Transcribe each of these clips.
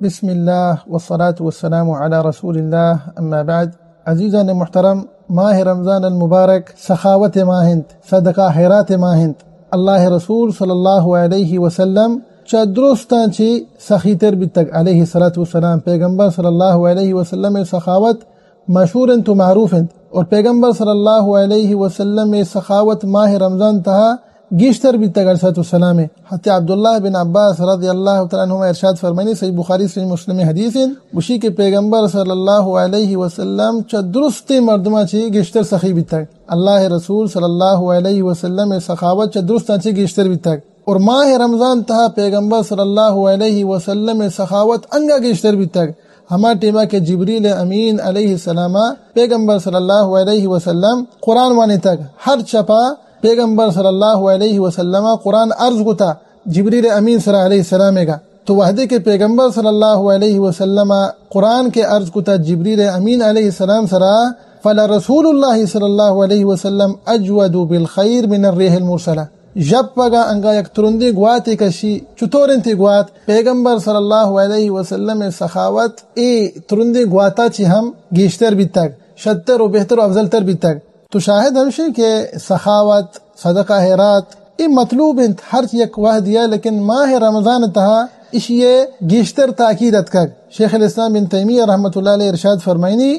بسم اللہ والصلاة والسلام علی رسول اللہ، اما بعد۔ عزیزان محترم، ماہ رمضان المبارک سخاوت ماہ انت، صدقہ خیرات ماہ انت۔ اللہ رسول صلی اللہ علیہ وسلم چہ درستاں چی سخی تر بیتگ۔ علیہ الصلاة والسلام، پیغمبر صلی اللہ علیہ وسلم سخاوت مشہور انت و معروف انت، اور پیغمبر صلی اللہ علیہ وسلم سخاوت ماہ رمضان تہا گیشتر بیتگ علیہ الصلاة والسلام۔ حضرت عبداللہ بن عباس رضی اللہ تعالی عنہما ارشاد فرمائنی، صحیح بخاری صحیح مسلم حدیث انت، گوشی کہ پیغمبر صلی اللہ علیہ وسلم چہ درستیں مردماں چی گیشتر سخی بیتگ۔ اللہ رسول صلی اللہ علیہ وسلم سخاوت چہ درستاں چی گیشتر بیتگ۔ اور ماہ رمضان تہا پیغمبر صلی اللہ علیہ وسلم سخاوت انگا گیشتر بیتگ۔ ہما ٹیما کہ جبریل امین علیہ السلام پیغمبر صلی اللہ علیہ وسلم قرآن وانتگ، ہر چپا پیغمبر صلی اللہ علیہ وسلم قرآن عرض کتا جبریل امین سرا علیہ السلام گا۔ تو وہدے کہ پیغمبر صلی اللہ علیہ وسلم قرآن کہ عرض کتا جبریل امین علیہ السلام سرا، فلرسول اللہ صلی اللہ علیہ وسلم اجود بالخیر من الریح المرسلہ۔ ژپگا انگا یک ترندیں گواتے کشی۔ چطور انت اے گوات؟ پیغمبر صلی اللہ علیہ وسلم سخاوت اے ترندیں گواتا چی ہم گیشتر بیتگ، شتر و بہتر و افضل تر بیتگ۔ تو شاہد ہمشی کہ سخاوت، صدقہ خیرات، اے مطلوب انت ہر یک وہدیا، لیکن ماہ رمضان تہا اشی گیشتر تاکید اتکگ۔ شیخ الاسلام بن تیمیہ رحمۃ اللہ علیہ ارشاد فرمائنی،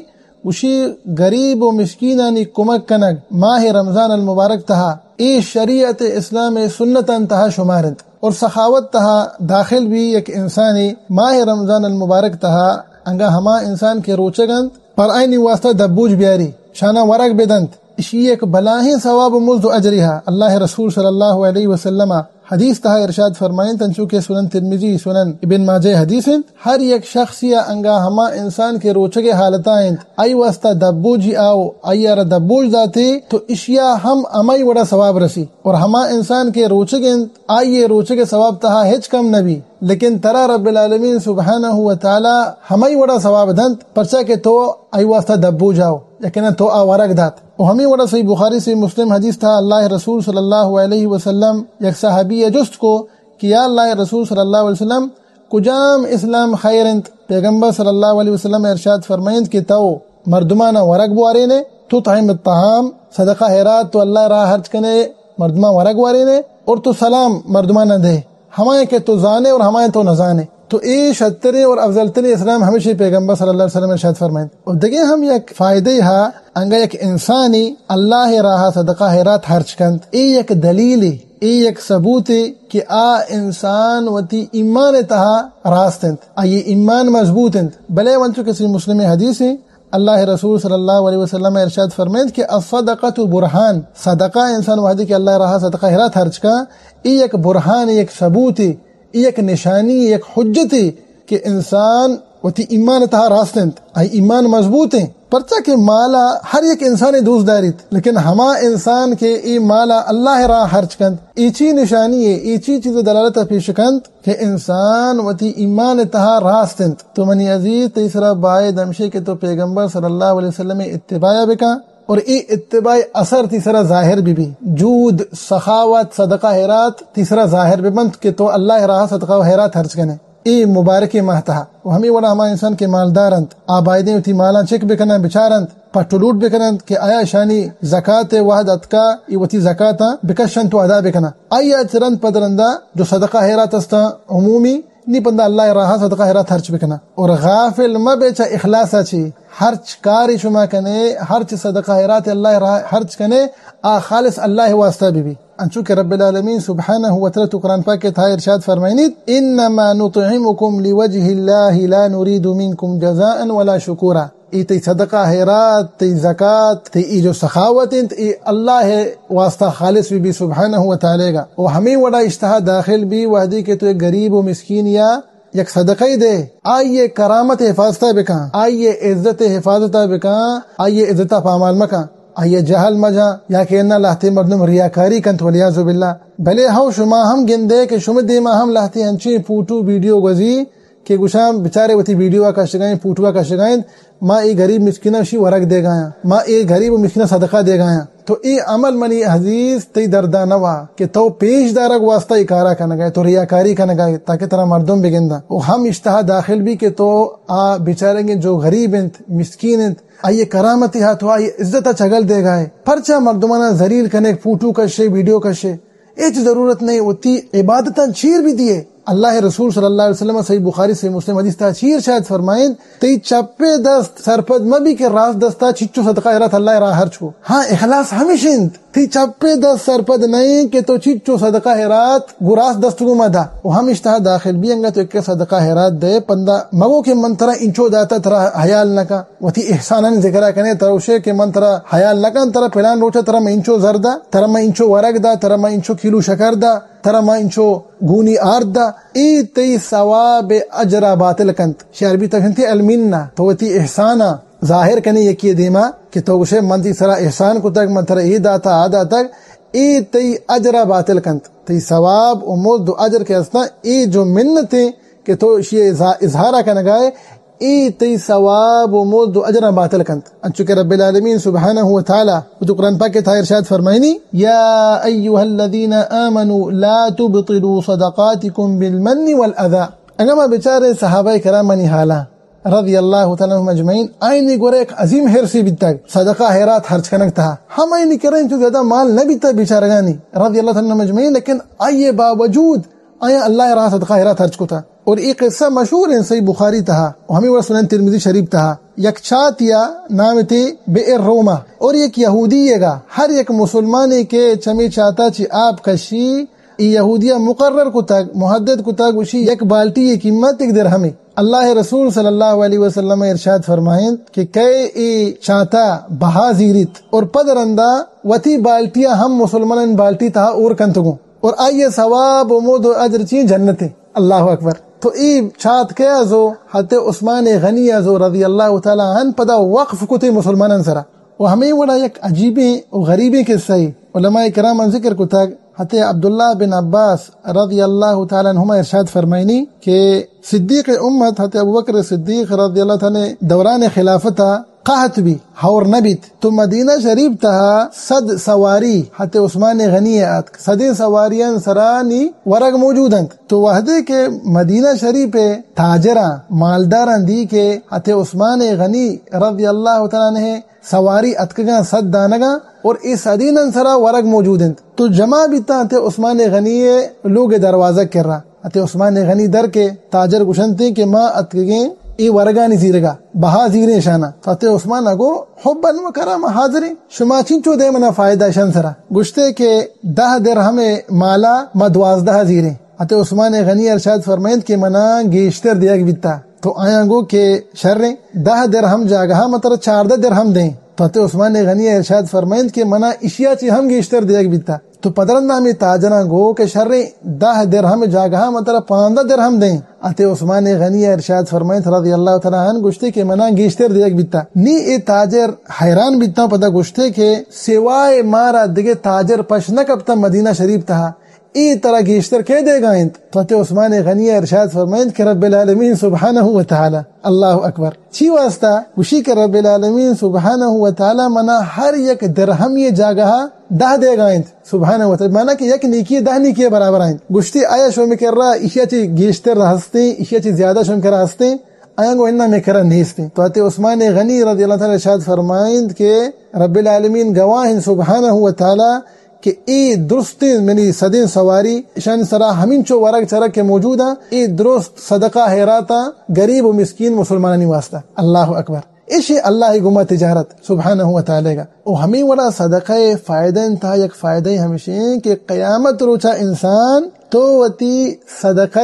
گوشی، غریب و مسکینانی کمک کنگ ماہ رمضان المبارک تہا اے شریعت اسلام سنتان تہا شمار انت۔ اور سخاوت تہا داخل بی یک انسانی ماہ رمضان المبارک تہا انگا ہما انسان کہ روچگ انت، پر آئینی واسطہ دبوج بیاری، شانا ورگ بدنت، اشی یک بلاہیں ثواب و مزد و اجری ہا۔ اللہ رسول صلی اللہ علیہ وسلم حدیث تہا ارشاد فرمائنت، انچو کہ سنن ترمذی، سنن ابن ماجہ حدیث انت، ہر یک شخصی انگا ہما انسان کہ روچگ حالتا انت، آئی واسطہ دبوجی آو، آئی را دبوج داتے، تو اشیا ہم ہمائی وڑا ثواب رسی۔ اور ہما انسان کہ روچگ انت، آئی روچگ ثواب تہا ہچ کم نبی، لیکن ترا رب العالمین سبحانہ و تعالی ہمائی وڑا ثواب دنت، پرچا کہ تو آئی واسطہ دبوج آو، یقیناً تو آ ورگ دات۔ و ہمیں وڑا صحیح بخاری صحیح مسلم حدیث تہا اللہ رسول صلی اللہ علیہ وسلم یک صحابی جست کو کہ یا اللہ رسول صلی اللہ علیہ وسلم، کجام اسلام خیر انت؟ پیغمبر صلی اللہ علیہ وسلم ارشاد فرمائنت کہ تو مردمانا ورگ بوارینے، تطعم الطعام، صدقہ خیرات تو اللہ راہ خرچ کنے، مردمان ورگ وارینے، اور تو سلام مردمانا دے، ہمائیں کہ تو زانے اور ہمائیں تو نزانے۔ تو اے شتریں اور افضل تریں اسلام ہمیشہ پیغمبر صلی اللہ علیہ وسلم ارشاد فرمائنت۔ اور دگہ ہم یک فائدہ ہا، انگا یک انسانی اللہ راہ صدقہ خیرات خرچ کنت، اے یک دلیلے، اے یک ثبوتے کہ آ انسان وتی ایمان تہا راست انت، آئی ایمان مضبوط انت۔ بلے ونچو کسی مسلم حدیث ہیں، اللہ رسول صلی اللہ علیہ وسلم ارشاد فرمائنت کہ الصدقۃ برہان، صدقہ انسان وہدی کہ اللہ راہ صدقہ خیرات خرچ کا، اے یک برہان، یک ثبوتے، اے یک نشانی، یک حجتے کہ انسان وتی ایمان تہا راست انت، آئی ایمان مضبوط ہیں۔ پرچا کہ مالا ہر یک انسان دوست داریت، لیکن ہما انسان کہ اے مالا اللہ راہ خرچ کنت، اے چی نشانی ہے، اے چی چیز دلالت پیش کنت کہ انسان وتی ایمان تہا راست انت۔ تو منی عزیز، تئی سرا باید ہمشے کہ تو پیغمبر صلی اللہ علیہ وسلم اتباع بکن اور اے اتباع اثر تئی سرا ظاہر بی بی۔ جود، سخاوت، صدقہ خیرات تئی سرا ظاہر ببنت کہ تو اللہ راہ صدقہ و خیرات خرچ کنے۔ اے مبارکیں ماہ تہا۔ و ہمے وڑا ہما انسان کہ مالدار انت، آ بایدیں وتی مالاں چک بکنن، بچارنت، پٹ و لوٹ بکننت کہ آیا اشانی زکات وہد اتکا، اے وتی زکاتاں بکشنت و ادا بکنن۔ آیا چہ رند پد رندا جو صدقہ خیرات استاں عمومی، نی پندا اللہ راہا صدقہ خیرات ہرچ بکنن۔ اور غافل مہ بے چہ اخلاصا چی، ہرچ کاری شما کنے، ہرچ صدقہ خیرات اللہ راہ ہرچ کنے، آ خالص اللہ واسطہ بی بی۔ انچو کہ رب العالمین سبحانہ و تعالی تو قرآن پاک کے تھا ارشاد فرمائنیت، انما نطعمکم لوجہ اللہ لا نرید منکم جزاء ولا شکورا۔ اے تئی صدقہ خیرات، تئی زکات، تئی اے جو سخاوت انت، اے اللہ واسطہ خالص بی بی سبحانہ و تعالی گا۔ و ہمیں وڑا اشتہا داخل بی وحدی کہ تو ایک غریب و مسکین یا یک صدقہ ای دے، آئی کرامت حفاظتہ بکن، آئی عزت حفاظتہ بکن، آئی عزتہ پامال مکن۔ آئی جہل مجاں یا کہ انا لہتے مردم ریاکاری کنت والعیاذ باللہ۔ بلے ہو شما ہم گندے کہ شما دیما ہم لہتے انچیں پوٹو ویڈیو گوزی کہ گوشاں بچارے وتی ویڈیو ءَ کشگائیں، فوٹو ءَ کشگائیں، ما اے غریب مسکیناں شی ورگ دیگایاں، ما اے غریب و مسکیناں صدقہ دیگایاں۔ تو اے عمل منی عزیز تئی دردا نہ وا کہ تو پیش دارگ واسطہ اے کارا کنگائے، تو ریاکاری کنگائے تاکہ ترا مردم بگنداں۔ و ہم اشتہا داخل بی کہ تو آ بیچارگیں جو غریب انت، مسکین انت، آئی کرامتی ہا تو آئی عزت چگل دیگائے۔ پرچا مردمانا ذلیل کنے، فوٹو کشے، ویڈیو کشے؟ ہچ ضرورت نہیں، وتی عبادتاں چیر بہ دیئے۔ اللہ رسول صلی اللہ علیہ وسلم، صحیح بخاری، صحیح مسلم حدیث تا چیر شاید فرمائیں، تئی چپے دست سرپد مہ بی کہ راست دستا چچو صدقہ خیرات اللہ راہ ہرچ کو۔ ہاں، اخلاص ہمیش انت، تئی چپے دست سرپد نہیں کہ تو چچو صدقہ خیرات گو راست دست گو مہ دا۔ و ہم اشتہا داخل بی انگا تو ایک صدقہ خیرات دے، پندا مگو کہ من ترا انچو داتا ترا حیال نہ کا۔ وتی احسانانی ذکر کنے، تروشے کہ من ترا حیال نہ کن، ترا پلان روچا ترا من انچو زر دا، ترا من انچو ورگ دا، ترا من انچو کیلو شکر دا، ترا من انچو گونی آرد دا۔ اے تئی ثواب اجرا باطل کنت۔ شی عربی تکنتی المنہ، تو وتی احسانا ظاہر کنے یکی دیما کہ تو گوشے من تئی سرا احسان کتگ، من ترا اے داتا، آ داتگ، اے تئی اجرا باطل کنت۔ تئی ثواب و مزد و اجر کہ ہستاں، اے جو منتیں کہ تو اشی اظہا-، اظہارا کنگائے، اے تئی ثواب و مزد و اجراں باطل کنت۔ انچو کہ رب العالمین سبحانہ و تعالی وتی قرآن پاک ءِ تہا ارشاد فرمائنی، یا ایھا الذین آمنوا لا تبطلوا صدقاتکم بالمن والاذی۔ اگاں ما بچاریں صحابہ کرامانی حالا رضی اللہ تعالی عنہم اجمعین، آئینی گورا یک عظیم حرصی بیتگ صدقہ خیرات خرچ کنگ تہا۔ ہم آئینی کرا انچو زیادہ مال نہ بیتگ بیچارگانی رضی اللہ تعالی عنہم اجمعین، لیکن آئی باوجود آیاں اللہ راہ صدقہ خیرات خرچ کتا۔ اور اے قصہ مشہور ہیں صحیح بخاری تہا، و ہمیں وڑا سنن ترمذی شریف تہا۔ یک چاتیا نام تے بئر روما، اور یک یہودی گا، ہر یک مسلمانے کہ چمی چاتا چی آپ کشی، اے یہودیا مقرر کتگ، محدد کتگ، گوشی یک بالٹی قیمت یک درہمے۔ اللہ رسول صلی اللہ علیہ وسلم ارشاد فرمائنت کہ کئے اے چاتا بہا زیریت اور پد رندا وتی بالٹیا ہم مسلمانانی بالٹی تہا اور کنتگوں۔ اور آئی ءِ ثواب و مد و اجر چی؟ جنت ءَ۔ اللہ اکبر۔ تو اے چات کئے ءَ زو؟ حضرت عثمان غنی ءَ زو رضی اللہ تعالی عنہ، پدا وقف کتے مسلمانان سرا۔ و ہمے وڑا یک عجیبیں و غریبیں قصہ ءَ علماء کرام ذکر کتگ۔ حضرت عبداللہ بن عباس رضی اللہ تعالی عنہما ارشاد فرمائنی کہ صدیق امت حضرت ابوبکر صدیق رضی اللہ تعالی عنہ دوران خلافت ءَ قحط بی، ہور نہ بیت، تو مدینہ شریف تہا صد سواری حضرت عثمان غنی ءِ آتک، صدیں سواریان سرا نی ورگ موجود انت۔ تو وہدے کہ مدینہ شریف ءِ تاجراں، مالداراں دی کہ حضرت عثمان غنی رضی اللہ تعالی عنہ سواری اتکگاں صد دانگاں اور اے صدینان سرا ورگ موجود انت، تو جمع بیتاں حضرت عثمان غنی ءِ لوگ ءِ دروازگ کرا۔ حضرت عثمان غنی در کے، تاجر گوشنتی کہ ما اتکگیں اے ورگانی زیرگا، بہا زیریں اشانا۔ تو حضرت عثمان ءَ گو، حبا و کراما حاضریں، شما چنچو دے منا فائدہ اشان سرا؟ گوشتے کہ دہ درہم مالا ما دوازدہ زیریں۔ حضرت عثمان غنی ارشاد فرمائنت کہ منا گیشتر دیگ بیتا۔ تو آیاں گو کہ شریں، دہ درہم جاگہا ما ترا چاردہ درہم دیں۔ تو حضرت عثمان غنی ارشاد فرمائنت کہ منا اشیا چی ہم گیشتر دیگ بیتا۔ تو پدرند ہمے تاجراں گو کہ شریں، دہ درہم جاگہا ما ترا پانزدہ درہم دیں۔ حضرت عثمان غنی ارشاد فرمائنت رضی اللہ تعالی عنہ، گوشتے کہ منا گیشتر دیگ بیتا۔ نی اے تاجر حیران بیتاں، پدا گوشتے کہ سوائے مارا دگہ تاجر پش نہ کپتاں مدینہ شریف تہا۔ اے ترا گیشتر کئے دیگا انت؟ تو حضرت عثمان غنی ارشاد فرمائنت کہ رب العالمین سبحانہ و تعالی۔ اللہ اکبر۔ چی واسطہ؟ گوشی کہ رب العالمین سبحانہ و تعالی منا ہر یک درہمی جاگہا دہ دیگا انت۔ سبحانہ و تعالی۔ مانا کہ یک نیکی دہ نیکی برابر انت۔ گوشتی آیا شومی کرا اشیا چی گیشتر ہستیں، اشیا چی زیادہ شومی کرا ہستیں؟ آیاں گو انا مے کرا نیستیں۔ تو حضرت عثمان غنی رضی اللہ تعالی ارشاد فرمائنت کہ رب العالمین گواہ انت سبحانہ و تعالی کہ اے درستیں منی صدیں سواری، اشانی سرا ہمینچو ورگ چرگ کہ موجود آں، اے درست صدقہ خیراتاں غریب و مسکین مسلمانانی واسطہ۔ اللہ اکبر۔ اشی اللہ گما تجارت سبحانہ و تعالی گا۔ و ہمیں وڑا صدقہ فائدہ انتہا یک فائدہ ہمیشیں کہ قیامت روچا انسان تو وتی صدقہ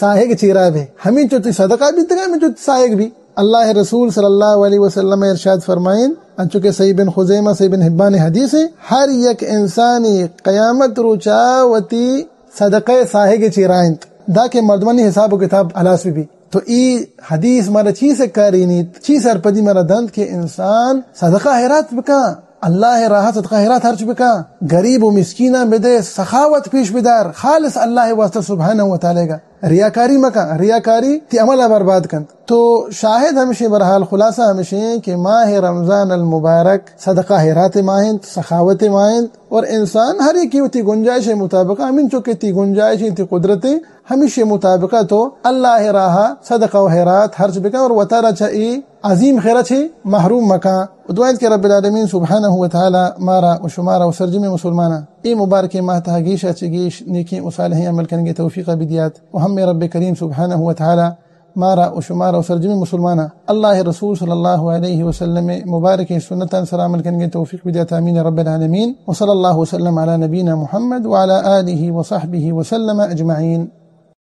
ساہگ چیرا بے۔ ہمینچو تی صدقہ بیتگا، ہمینچو تی ساہگ بی۔ اللہ رسول صلی اللہ علیہ وسلم ارشاد فرمائن، انچو کہ صحیح ابن خزیمہ، صحیح ابن حبان حدیث ہے، ہر یک انسانی قیامت روچا وتی صدقہ ساہگ چیرا انت، دا کہ مردمانی حساب و کتاب ہلاس بی۔ تو ای حدیث مارا چی سکارینیت، چی سرپدی مارا دنت کہ انسان صدقہ خیرات بکن، اللہ راہ صدقہ خیرات ہرچ بکن، غریب و مسکیناں بدے، سخاوت پیش بدار، خالص اللہ واسطہ سبحانہ و تعالی گا۔ ریاکاری مکن، ریاکاری تی عمل برباد کنت۔ تو شاہد ہمشیں، بہرحال خلاصہ ہمشیں کہ ماہ رمضان المبارک صدقہ خیرات ماہ انت، سخاوت ماہ انت، اور انسان ہر یکے وتی گنجائش مطابق، ہمینچو کہ تی گنجائش، تی قدرت، ہمیشی مطابق تو اللہ راہ صدقہ و خیرات خرچ بکن اور وتارا چہ ای عظیم خیرہ چہ محروم مکن۔ و دعا انت کہ رب العالمین سبحانہ و تعالی مارا و شمارا و سرجمیں مسلماناں اے مبارکیں ماہ تہا گیشا چہ گیش نیکیں و صالحیں عمل کنگے توفیق بدیات و ہمیں رب کریم سبحانہ و تعالی مارا و شمارا و سرجمیں مسلماناں اللہ رسول صلی اللہ علیہ وسلم مبارکیں سنتان سر عمل کنگے توفیق بدیات۔ آمین رب العالمین۔ و صلی اللہ وسلم علی نبینا محمد وعلی آلہ وصحبہ وسلم اجمعین۔